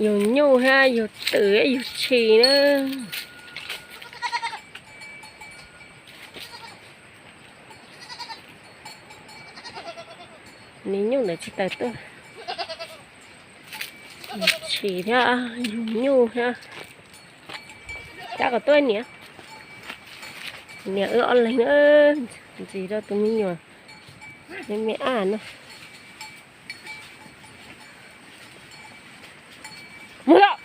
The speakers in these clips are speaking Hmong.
Yug nyuj thiab yug twm yug tshis na. Niag nyuj ntawd tsis tawm tuaj. Tshis thiab yug nyuj thiab. Cab kom tuaj niam. Niam wb ob leeg na, ntxiv rau tus me nyuam me me ab no. Mus lawm.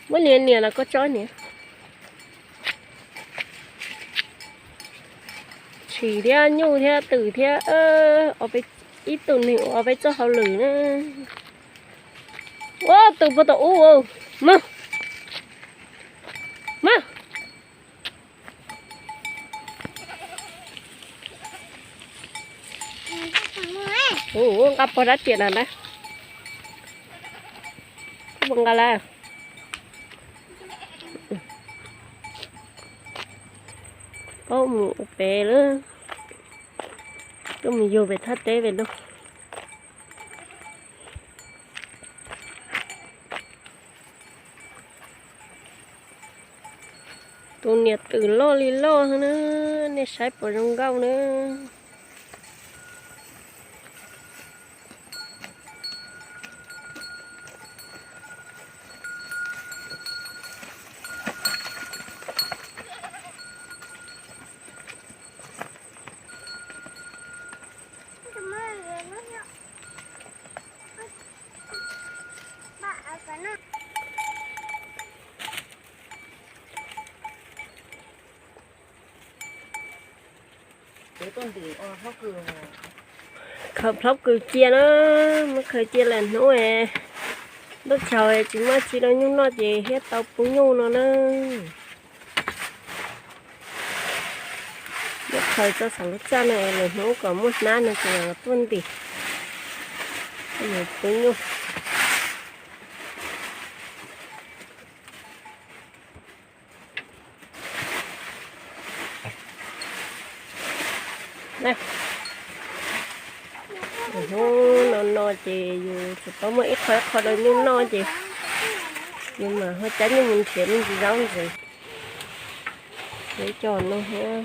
Muab niam niam los koj tso niam. Tshis thiab nyuj thiab twm thiab, ib tug neeg ua ob peb txoj hauj lwm na. Ua twm puag tom ub, mus, mus. Ua nqa pog dab tsi na na. Koj puas nqa lawm? Koj mus ua pem lawm. Koj mus yug pem thaj teb pem lauj. Tus niam twm loj li loj na, nej saib puas zoo nkauj na. Khaws plhaub kws cia na, muab khaws cia lawm hnub es ntuj tsaus tsis muaj tsi rau nyuj noj ces thiaj tau pub nyuj no na. Muab khaws tso saum lub txaj no lawm hnub kom muaj hnab no ces tuaj ntim, pub nyuj. Hnub no no ces yus tsis tau muaj ib qho ib qho rau nyuj noj ces yus mam ho cab nyuj mus nrhiav me ntsis zaub ntxiv. Nrhiav cov no thiab.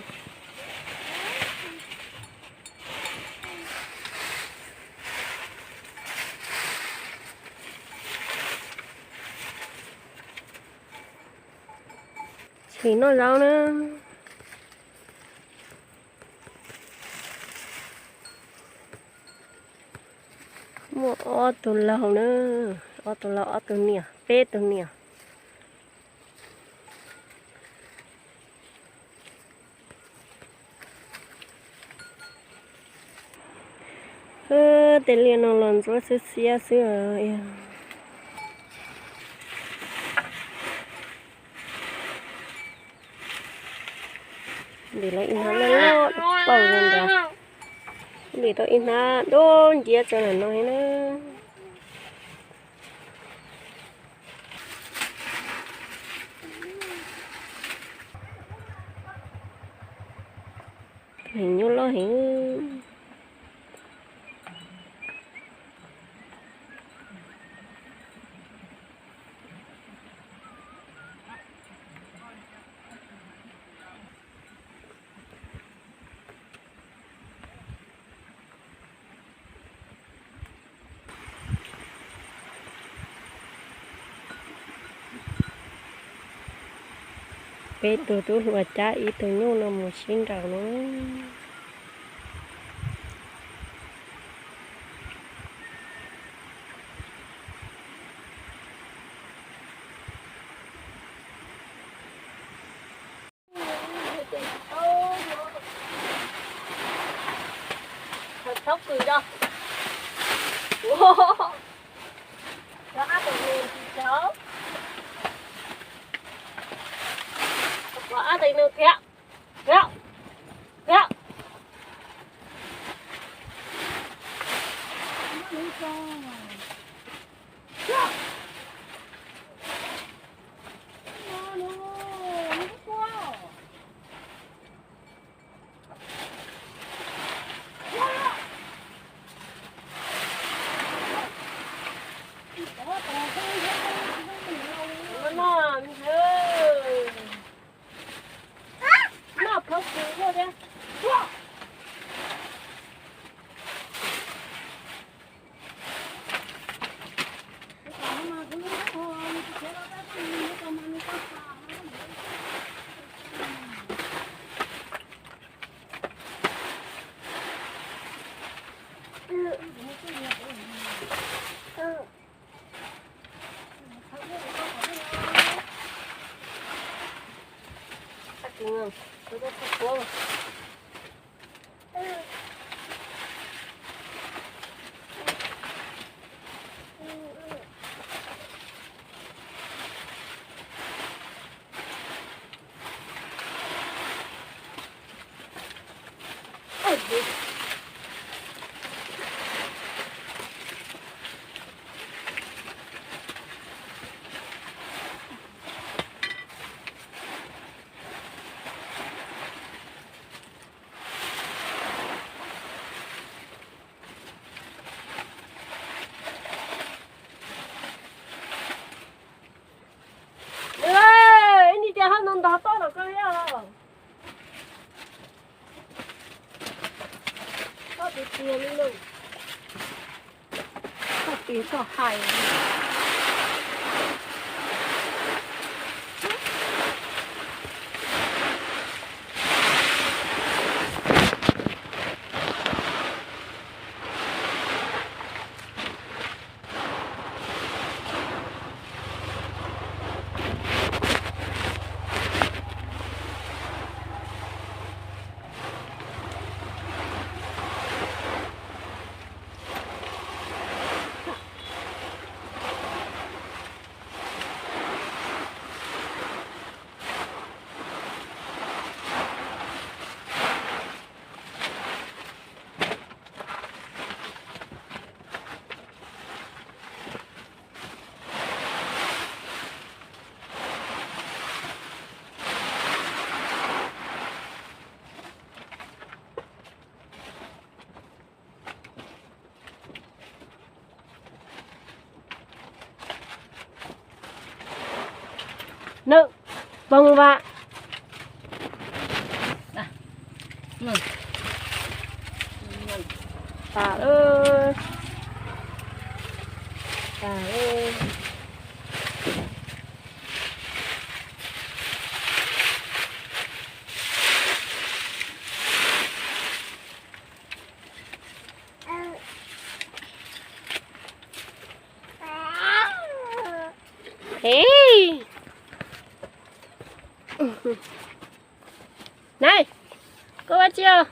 Tshis noj zaub na. Muaj ob tug laug na, ob tug laug ob tug niam, peb tug niam. Tej liaj no los ntsuab xiab xiab xwb. Ntim los ib hnab loj loj paum li ntawd. Ntim tau ib hnab dub nciab tso ntawm no thiab na. Heev, nyuj loj heev. Peb tug tub hluas cab ib tug nyuj no mus sib nraus no. Khaws plaub kws rau. Rau ab tug nws tsis rau. Rau ab tug nws thiab. Rau. Rau. Ib nig tias hab no ntog toj los koj thiab os. Toj tiag tiag li lauj. Toj tiag toj hais. Nws, poog vam. Tas lawm. Tas lawm. Hej. Nai, koj ua tsi os?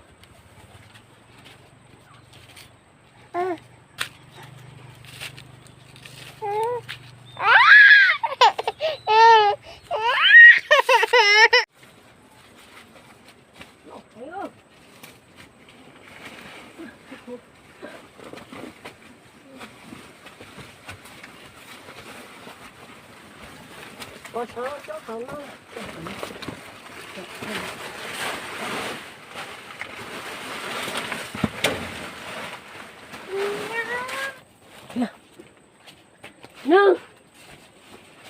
Nws,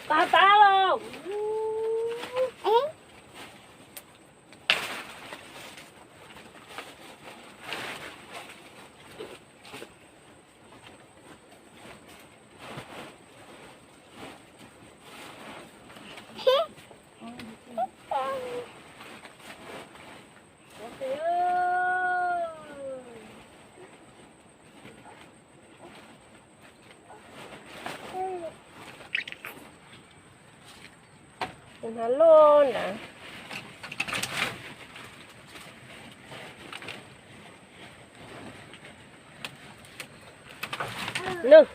tas tas los. Tus hnav loj na. Nws.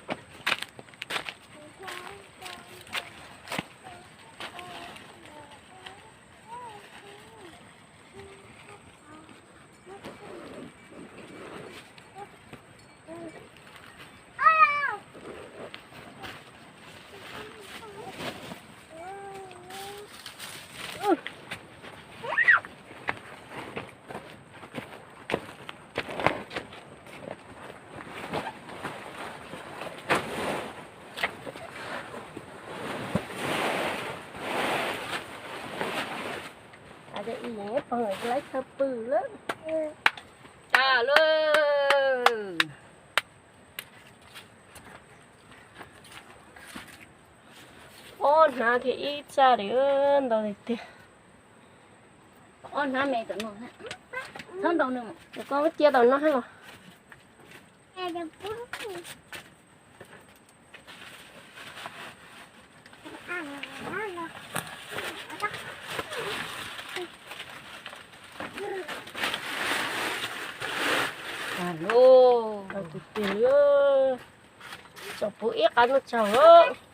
Pog laib tshaj pw lawm. Tag lawm. Ob hnab thiab ib txaj li, ntau tiag tiag. Ob hnab me tam no, txhob nrau nws. Koj cia tau no los. Alo, tus twg, tsom pub ib qab no tsaug.